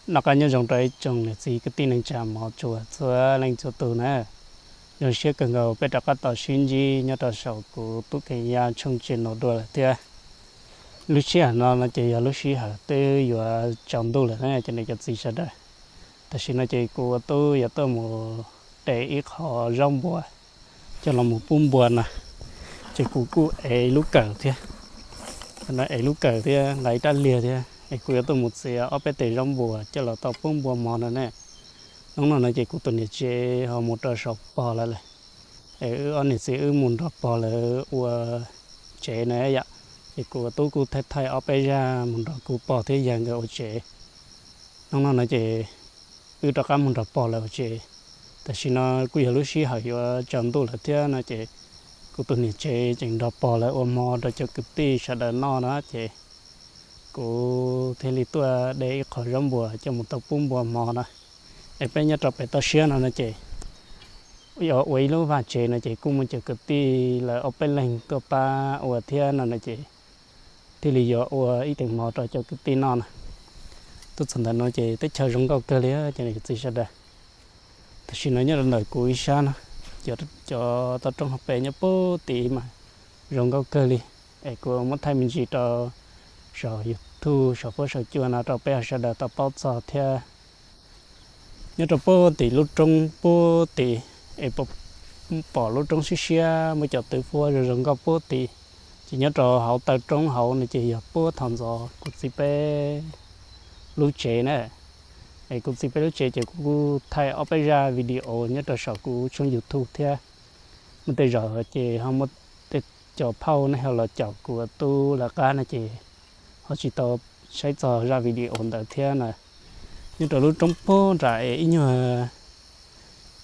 Noj qab nyob zoo rau ib tsoom niam txiv kwv tij neej tsa mov tshua txhua leej txhua tus na. Zoo siab kawg nkaus peb rov qab tau sib ntsib nyob rau saum kuv Tub Kees Yaj tshooj channel dua lawm thiab. Lub sij hawm no no ces yog lub sij hawm twb yuav tsaus ntuj lawm na cov niam cov txiv sawv daws. Tam sim no ces kuv ua tub yuav tuaj mus de ib qho zaub npua coj los mus pub npua no, ces kuv kuj ev lub kawm thiab, ev lub kawm thiab nqa ib rab liag thiab es kuv yuav tuaj mus txiav ob peb tes zaub npua coj los tau pub npua mov no ne. Hnub no no ces kuv tus niam tsev ho mus rau saum pog lawv lawm, es wb ob niam txiv wb mus nrog pog lawv ua tsev na yom. Ces kuv ua tub kuj thaij thaij ob peb zaj mus nrog kuv pog thiab yawg nkawd ua tsev. Hnub no no ces wb rov qab mus nrog pog lawv ua tsev. Tam sim no kuj yog lub sij hawm yuav tsaus ntuj lawm thiab no ces kuv tus niam tsev tseem nrog pog lawv ua hmo rau cov kwv tij sawv daws noj na ces kuv thiaj li tuaj de ib qho zaub npua coj mus tau pub npua hmo na. Es peb nyob rau pem toj siab no no ces ua ib lub vaj tsev no ces kuj muaj cov kwv tij lawv ob peb leeg tuaj pab ua thiab no no ces thiaj li yuav ua ib teev hmo rau cov kwv tij noj na. Tuaj txog ntawm no ces teb chaws zoo nkauj kawg li cov niam txiv sawv daws. Tam sim no nyob rau ntawm kuv ib sab no, cov toj roob hauv pes nyob puag tim mas zoo nkauj kawg li. Es kuv muab thaij me ntsis rau saum YouTube saum fuab saum cua no rau peb sawv daws tau paub txog thiab. Nyob rau puag tim lub roob puag tim, es pom lub roob siab siab muaj cov twv fuab zoo zoo nkauj puag tim, ces nyob rau hauv taw roob hauv no ces yog puag thaum ntxov kuv txiv peb lub tsev na. Es kuv txiv peb lub tsev ces kuv kuj thaij ob peb zaj video nyob rau saum kuv tshooj YouTube thiab. Muaj tej zaum ces ho muaj tej cov phauj nej ho los caum kuv ua tub lawv qab no ces ho tsis tau saib txog zaj video ntawd thiab na. Nyob rau lub roob puag nram es ib nyuag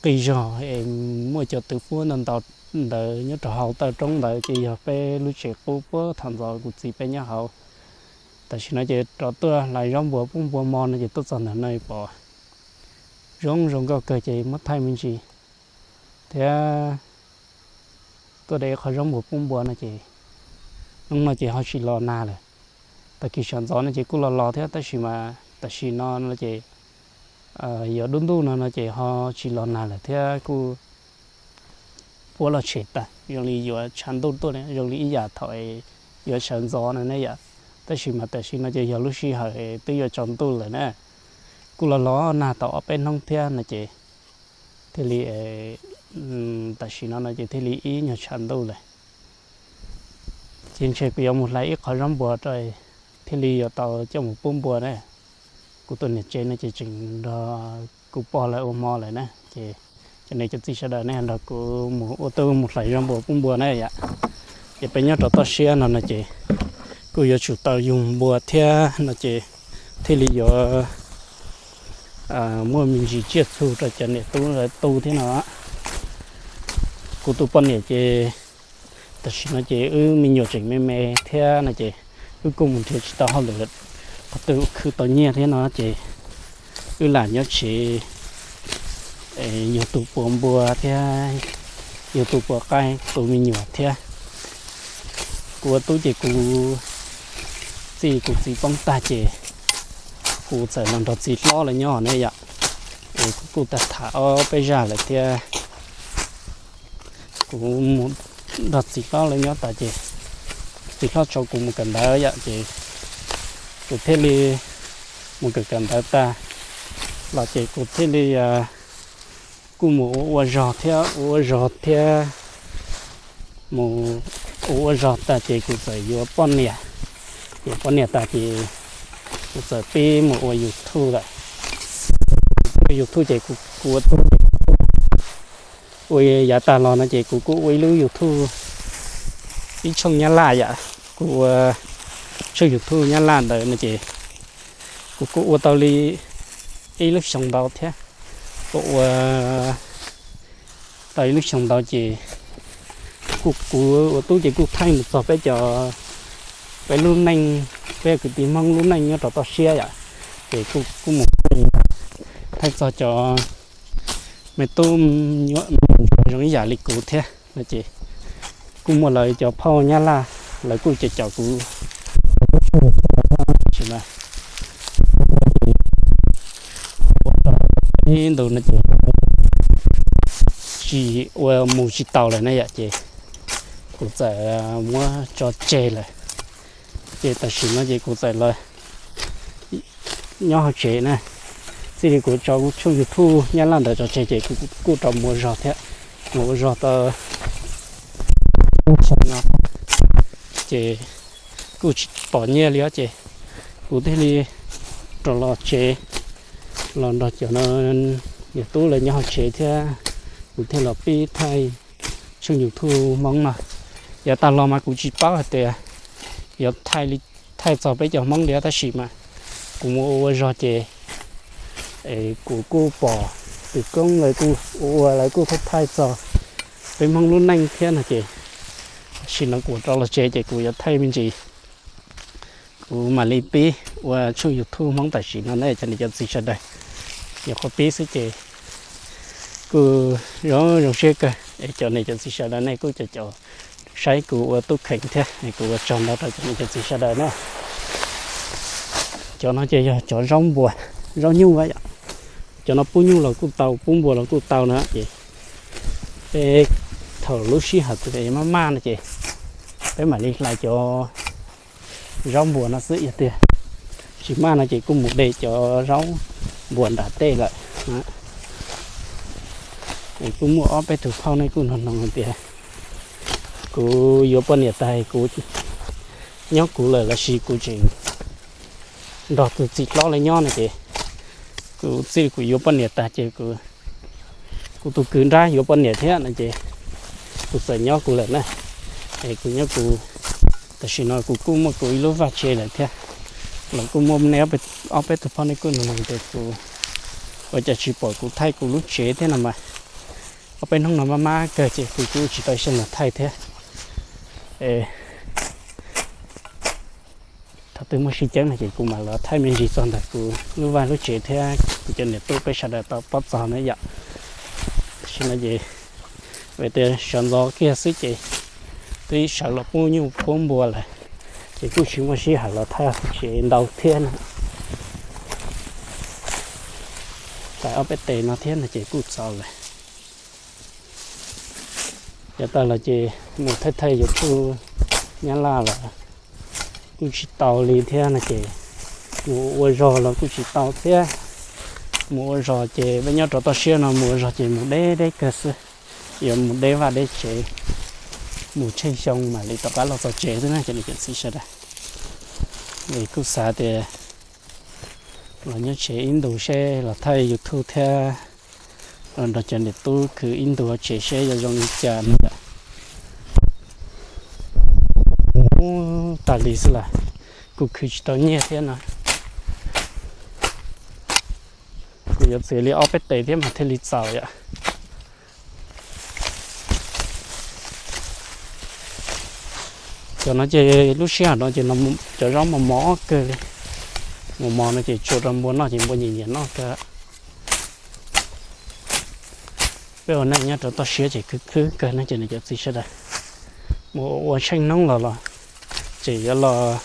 qis zog es muaj cov twv fuab ntau ntau ntawd nyob rau hauv taw roob ntawd ces yog peb lub tsev qub puag thaum ntxov kuv txiv peb nyob hauv. Tam sim no ces rov tuaj hlais zaub npua pub npua hmo no ces tuaj txog ntawm no pom zoo zoo nkauj kawg ces muab thaij me ntsis thiab. Tuaj de ib qho zaub npua pub npua no ces hnub no ces ho tsis los nag lawm. Tag kis sawv ntxov no ces kuj los los thiab tab sis mas tam sim no no ces yuav dub ntuj no no ces ho tsis los nag lawm thiab kuj puab los tshem tag zoo li yuav tshav ntuj tuaj li zoo li ib yam thaum yuav sawv ntxov no ne yom. Tab sis mas tam sim no ces yog lub sij hawm twb yuav tsaus ntuj lawm na, kuj los los nag tau ob peb hnub thiab no ces thiaj li tam sim no no ces thiaj li ib nyuag tshav ntuj lawm. Ces ntshe kuv yuav mus hlais ib qho zaub npua rau thiaj li yuav tau coj mus pub npua na. Kuv tus niam tsev no ces tseem nrog kuv pog lawv ua hmo lawm na ces cov niam cov txiv sawv daws nej nrog kuv mus ua tub mus hlais zaub npua pub npua na yom. Ces peb nyob rau toj siab no no ces kuj yuav tsum tau yug npua thiab no ces thiaj li yuav muaj me ntsis tsiaj txhu rau cov niam tub lawv tu thiab no. Kuv tus poj niam ces tam sim no ces wb me nyuam tseem me me thiab no ces wb kuj mus nrhiav tsis tau hauj lwm qhov twg khwv tau nyiaj thiab no ces wb lam nyob tsev yug tus puas npua thiab yug tus puas qaib tu me nyuam thiab. Kuv ua tub ces kuv txij kuv txiv poob tag ces kuv txawm los nrog txiv hlob lawv nyob ne yom. Es kuv kuj tag tham ob peb zaj lawm thiab. Kuv mus nrog txiv hlob lawv nyob tas ces txiv hlob tso kuv mus kawm ntawv yom ces kuv thiaj li mus kawm kawm ntawv tag los ces kuv thiaj li kuj mus ua ua zog thiab ua ua zog thiab mus ua ua zog tag ces kuv txawm yuav poj niam. Yuav poj niam tas ces kuv txawm pib mus ua YouTube lawm. Ua YouTube ces kuv ua tub ua yav tag los no ces kuv kuj ua ib lub YouTube, ib tshooj Nyab Laj yom. Kuv ua tshooj YouTube Nyab Laj ntawd no ces kuv kuj ua tau li ib lub xyoo ntau thiab. Kuv ua tau ib lub xyoo ntau ces kuv ua tub ces kuj thaij mus txog peb cov, peb lub neej, peb kwv tij Hmoob lub neej nyob rau toj siab yom. Ces kuj mus thaij txog cov me tub me nyuam zoo ib yam li kuv thiab no ces kuj muaj lawv cov phauj Nyab Laj lawv kuj caum caum kuv. Tsis mas, ib ntus no ces tsis ua mus tsis tau lawm na yom, ces kuv txawm muab tso tseg lawm. Ces tam sim no ces kuv txawm los nyob hauv tsev na. Txij li kuv tso kuv tshooj YouTube Nyab Laj ntawd tso tseg ces kuv kuj rov mus ua zog thiab, mus ua zog tau ib xyoo no, ces kuj tsis pom nyiaj li os, ces kuv thiaj li rov los tsev los nrog cov no, niam tub lawv nyob hauv tsev thiab, kuv thiaj los pib thaij tshooj YouTube Hmoob no. Yav tag los mas kuv tsis paub hais tias yuav thaij li, thaij txog peb cov Hmoob li, tab sis mas kuv mus ua zog ces kuv kuj pom tus koob lawv kuj ua, lawv kuj thaij txog peb Hmoob lub neej thiab no ces, tam sim no kuv rov los tsev ces kuv yuav thaij me ntsis. Kuv mam li pib ua tshooj YouTube Hmoob tam sim no ne cov niam cov txiv sawv daws. Nyuam qhuav pib xwb ces kuj zoo zoo siab kawg es cov niam cov txiv sawv daws nej kuj cov cov saib kuv ua tub kheev thiab, kuv ua tsaug ntau rau cov niam cov txiv sawv daws na. Cov no ces yog cov zaub npua, zaub nyuj yom. Cov no pub nyuj los kuj tau, pub npua los kuj tau na ces peb thaum lub sij hawm twg maj maj no ces peb mam li hlais cov zaub npua no xwb, yog tias tsis maj no ces kuj mus de cov zaub npua nram tej lawm. Es kuj muaj ob peb tug phauj nej kuj nug nug hais tias kuv yuav poj niam tag kuv nyob kuv lawm los sis kuv tseem nrog tus txiv hlob lawv nyob no ces kuv txij kuv yuav poj niam tag ces kuv tus kwv nrab yuav poj niam thiab no ces kuv txawm nyob kuv lawm na. Es kuv nyob kuv, tam sim no kuv kuj muaj kuv ib lub vaj tsev lawm thiab, los kuj muaj nej ob peb tug phauj nej kuj nug nug tias kuv ua cas tsis pom kuv thaij kuv lub tsev thiab no mas ob peb hnub no maj maj kawg ces kuv kuj tsis tau ib sij hawm thaij thiab. Thaum twg muaj sij ceeb no ces kuv mam los thaij me ntsis txog ntawm kuv lub vaj lub tsev thiab kuv cov niam tub peb sawv daws tau paub txog na yom. Tam sim no ces vim tias sawv ntxov kiag xwb ces twb sawv los pub nyuj pub npua lawm, ces kuj tsis muaj sij hawm los thaij tsev ntau thiab na. Thaij ob peb tes no thiab no ces kuj txaus lawm. Yav tag los ces mus thaij thaij YouTube Nyab Laj los kuj tsis tau li thiab no ces mus ua zog los kuj tsis tau thiab. Mus ua zog ces peb nyob rau toj siab no mus ua zog ces mus deb deb kawg xwb, yuav mus deb vaj deb tsev, mus tsheej xyoo mam li rov qab los txog tsev xwb na cov niam cov txiv sawv daws. Es kuj xav tias los nyob tsev ib ntus seb los thaij YouTube thiab los nrog cov niam tub khwv ib ntus hauv tsev seb yuav zoo li cas no yom. Mus tas li xwb las, kuj khwv tsis tau nyiaj thiab no. Kuv yuav txiav li ob peb tes thiab mas thiaj li txaus yom. Cov no ces lub sij hawm no ces cov zaub mos mos kawg li. Mos mos no ces tsuav rau npua noj ces npua nyiam nyiam noj kawg. Peb ua neej nyob rau toj siab ces khwv khwv kawg no ces nws cov txiv sawv daws mus ua tsheej noob los los ces yuav los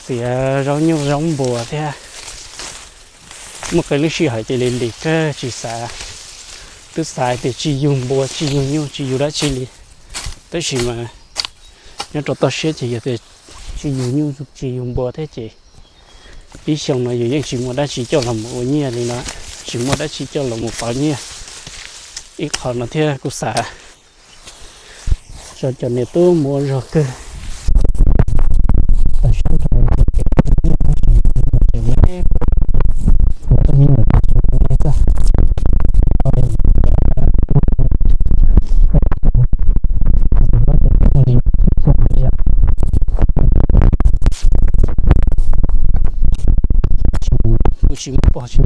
txiav zaub nyuj zaub npua thiab. Muaj qee lub sij hawm ces li ntim kawg tsis xav, twb xav tias tsis yug npua tsis yug nyuj tsis yug dab tsi li, tab sis mas nyob rau toj siab ces yog tias tsis yug nyuj tsis yug npua thiab ces ib xyoo no yus yeej tsis muaj dab tsi coj los mus ua nyiaj li no, tsis muaj dab tsi coj los mus pauv nyiaj. Ib qho no thiab kuj xav tso cov niam tub mus ua zog kawg. Kuj tsis muaj pog tsis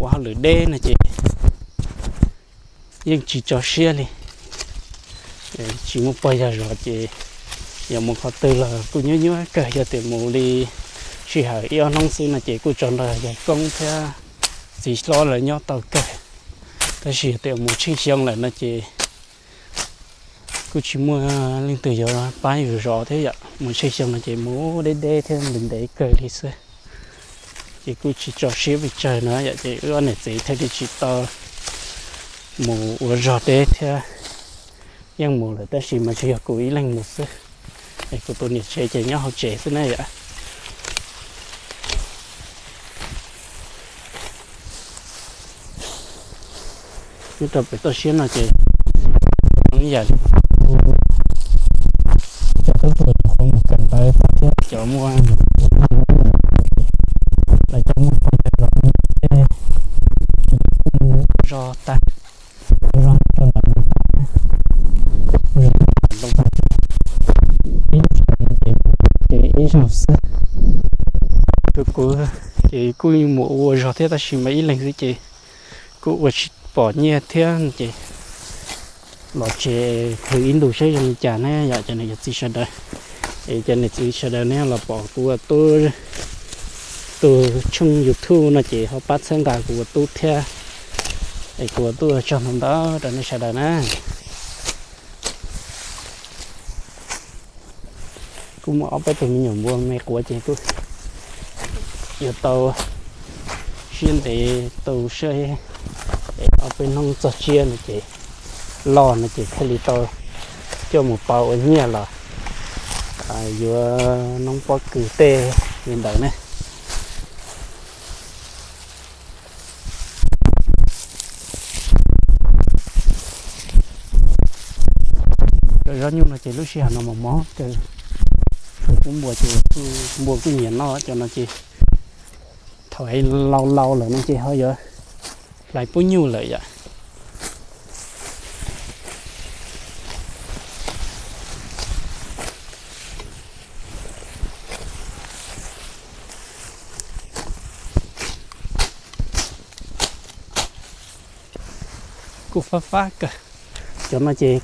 ua hauj lwm deb no ces yeej tsis tso siab li. Tsis muaj pog yog zos ces yuav mus qhov twg los kuj nyuaj nyuaj kawg, yog tias mus li sij hawm ib ob hnub xwb no ces kuj tso nrog yawg koob thiab txiv hlob lawv nyob tau kawg. Tab sis yog tias mus tsheej xyoo lawm no ces kuj tsis muaj leej twg yuav pab yus zov thiab yom. Mus tsheej xyoo no ces mus deb deb thiab ntev ntev kawg li xwb. Ces kuj tsis tso siab pes tsawg no yom, ces wb ob niam txiv thiaj li tsis tau mus ua zog deb thiab. Yeej mus lawm tab sis mas tsuas yog kuv ib leeg mus xwb, es kuv tus niam tsev ces nyob hauv tsev xwb na yom. Nyob rau pem toj siab no ces zoo ib yam li cov tub hluas nyuam qhuav mus kawm ntawv tag thiab cov muaj lawv cov muaj poj niam los tej zog tag, zog rau ntawm ntoo tag, ntoo tag ib lub sij hawm ces ib zaug xwb. Kuv ces kuj mus ua zog thiab tab sis mas ib leeg xwb ces kuj ua tsis pom nyiaj thiab ces los tsev khwv ib ntus saib zoo li cas ne yom, cov niam cov txiv sawv daws. Es cov niam txiv sawv daws nej los pom kuv ua tub, tus channel YouTube no ces ho pab txhawb nqa kuv ua tub thiab, es kuv ua tub ua tsaug ntau ntau rau nej sawv daws na. Kuj muaj ob peb tug me nyuam npua me quav ces kuj yuav tau siab ntev tu siab, es ob peb hnub txog tsiab no ces loj no ces thiaj li tau coj mus pauv ua nyiaj los yuav noob pob kws tej li ntawd ne. Cov zaub nyuj no ces lub sij hawm no mos mos kawg, kuv npua ces npua kuj nyiam noj cov no ces thaum laus laus lawm no ces ho yuav hlais pub nyuj lawm yom. Kuj fab fab kawg. Cov no ces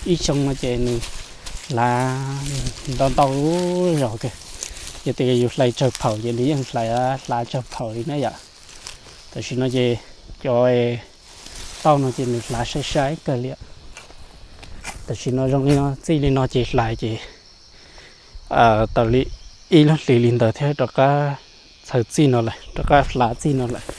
ib xyoo no ces nws hlav ntau ntau zaus kawg. Yog tias yus hlais tsawg phaum ces nws yeej hlav tsawg phaum li na yom. Tam sim no ces cov tauj no ces nws hlav sai sai kawg li. Tam sim no zoo li no txij li no ces hlais ces tau li ib lub hlis li ntawd thiab rov qab txhaws txij no lawm, rov qab hlav txij no lawm.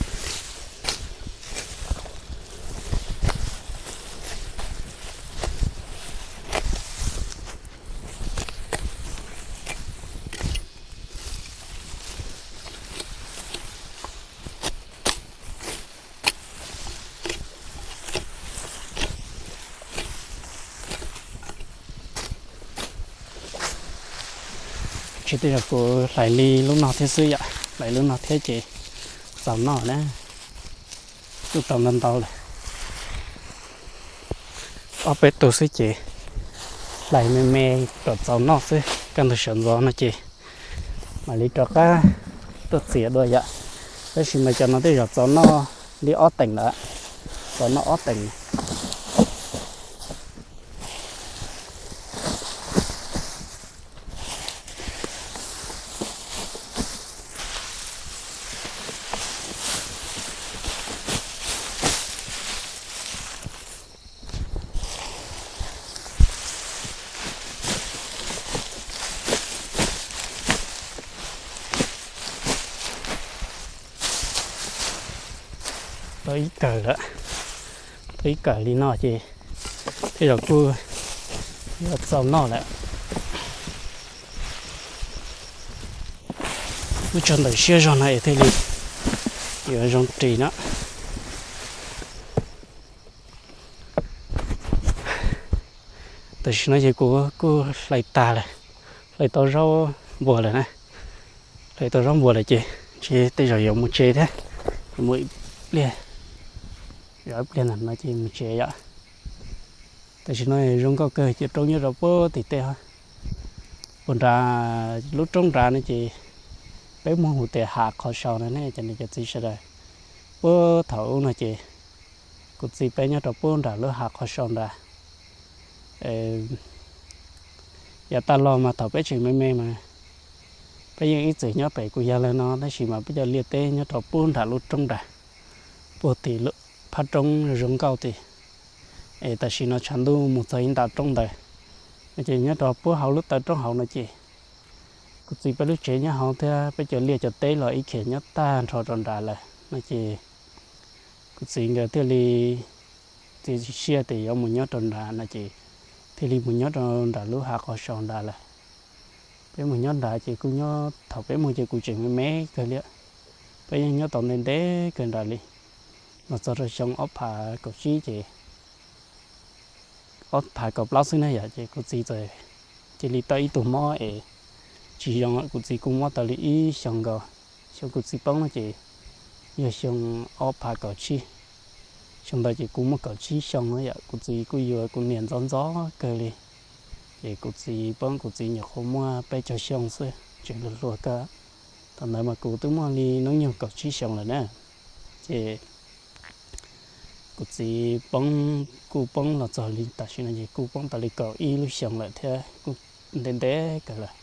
Tsis, tej zaum kuv hlais li lub no thiab xwb yom, hlais lub no thiab ces txaus noj na. Kuj tau ntau ntau lawm, ob peb tug xwb ces hlais me me kom txaus noj xwb, kaj ntug sawv ntxov no ces mam li rov qab tuaj txiav dua yom. Tab sis mas cov no tej zaum txaus noj li ob teem lawm, txaus noj ob teem. Tau ib kawm lawm, tau ib kawm li no ces tej zaum kuj yuav txaus noj lawm. Kuj tso ntawm siab zog no es thiaj li yuav zoo ris no. Tam sim no ces kuv kuj hlais tag lawm, hlais tau zaub npua lawm na, hlais tau zaub npua lawm ces ntshe tej zaum yuav mus tsev thiab, yuav mus ib pliag, zov ib pliag ntawm no ces mus tsev yom. Tam sim no zoo nkauj kawg, cov roob nyob rau puag tim tej, puag nrad, lub roob nrad no ces peb muab hu tias Hav Qhov Sau no ne cov niam cov txiv sawv daws. Puag thaum ub no ces kuv txiv peb nyob rau puag nram lub Hav Qhov Sau nrad. Yav tag los mas thaum peb tseem me me mas peb yeej ib txwm nyob pem kuv yawg lawv no tab sis mas peb cov liaj teb nyob rau puag nram lub roob nrad, puag tim phab roob zoo nkauj tid. Es tam sim no tshav ntuj mus txog ib nta roob ntawd, no ces nyob rau puag hauv lub taw roob hauv no ces Kuv txiv peb lub tsev nyob hauv thiab peb cov liaj cov teb los ib khiav nyob tag nrho rau nrad lawm no ces kuv txiv nkawd thiaj li txiav txim siab tias yuav mus nyob rau nrad no ces thiaj li mus nyob rau nram lub hav qhov sau nrad lawm. Peb mus nyob nrad ces kuj nyob, thaum peb mus ces kuv tseem me me kawg li, peb yeej nyob tau ntev ntev kawg nrad li. Los txog rau xyoo ob phav kaum tsib ces ob phav kaum plaub xwb na yom, ces kuv txiv txawm cia li tau ib tug mob es tsis zoo, kuv txiv kuj mob tau li ib xyoo nkaus. Xyoo kuv txiv poob no ces yog xyoo ob phav kaum tsib, xyoo ntawd ces kuv muaj kaum tsib xyoo na yom. Kuv txiv kuj yuav kuv niam ntxov ntxov kawg li, ces kuv txiv poob kuv txiv nyuam qhuav muaj peb caug xyoo xwb, tseem hluas hluas kawg. Thaum ntawd mas kuv twb muaj li hnub nyoog kaum tsib xyoo lawm na. Ces kuv txiv poob, kuj poob los txog li tam sim no ces kuj poob tau li kaum ib lub xyoo lawm thiab, kuj ntev ntev kawg lawm.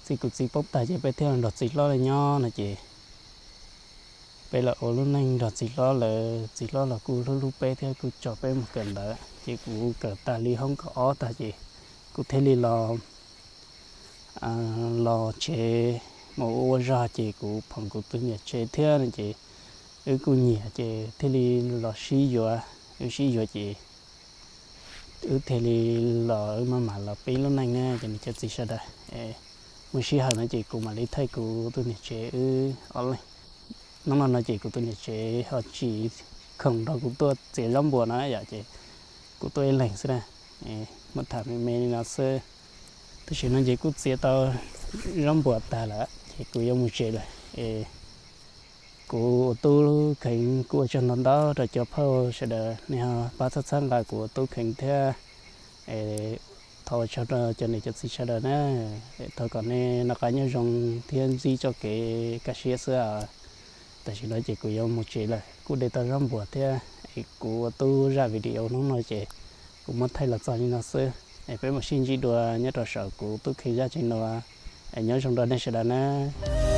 Txij kuv txiv poob tag ces peb thiaj nrog txiv hlob lawv nyob no ces peb los ua lub neej nrog txiv hlob lawv, txiv hlob los kuj hlub hlub peb thiab kuj tso peb mus kawm ntawv, ces kuv kawm tag li hoob kaum ob tag ces kuv thiaj li los los tsev mus ua ua zog, ces kuv pom kuv tus niam tsev thiab no ces wb kuj nyiam ces thiaj li los sib yuav. Wb sib yuav ces wb thiaj li los, wb maj mam los pib lub neej na cov niam cov txiv sawv daws. Muaj sij hawm no ces kuv mam li thaij kuv tus niam tsev wb ob leeg. Hnub no no ces kuv tus niam tsev ho tsis khoom nrog kuv tuaj txiav zaub npuas no yom, ces kuv tuaj ib leeg xwb na. Muab tham me me li no xwb. Tam sim no ces kuj txiav tau zaub npuas tag lawm ces kuv yuav mus tsev lawm es kuv ua tub Kheev kuj ua tsaug ntau ntau rau cov phauj sawv daws nej ho pab txhawb txhawb nqa kuv ua tub Kheev thiab. Thov ua tsaug rau cov niam cov txiv sawv daws na. Thov kom nej noj qab nyob zoo thiab ntsib txoj kev kaj siab xwb. Tam sim no ces kuv yuav mus tsev lawm, kuj de tau zaub npuas thiab es kuv ua tub zaj video hnub no ces kuv muab thaij los txog li no xwb. Es peb mam sib ntsib dua nyob rau saum kuv tub Kheev zaj channel. Es nyob zoo rau nej sawv daws na.